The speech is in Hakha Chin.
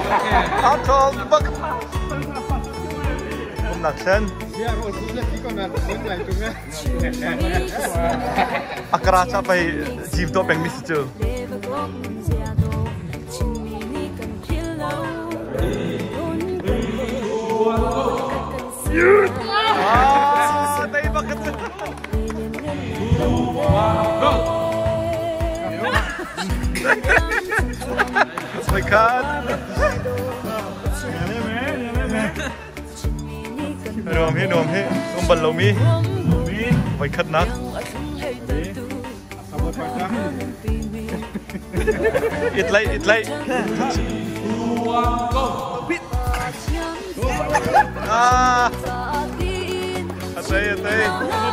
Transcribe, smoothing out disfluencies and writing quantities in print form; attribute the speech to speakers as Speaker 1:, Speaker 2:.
Speaker 1: A ṭhawng bak. Umnak thlen. A kara cha pei jim tuah peng mi si cu. Ah, tei bak. Voikhat. Nuam hi nuam hi um bal lomi voikhatnak. Itlai itlai. Ah. Atei atei.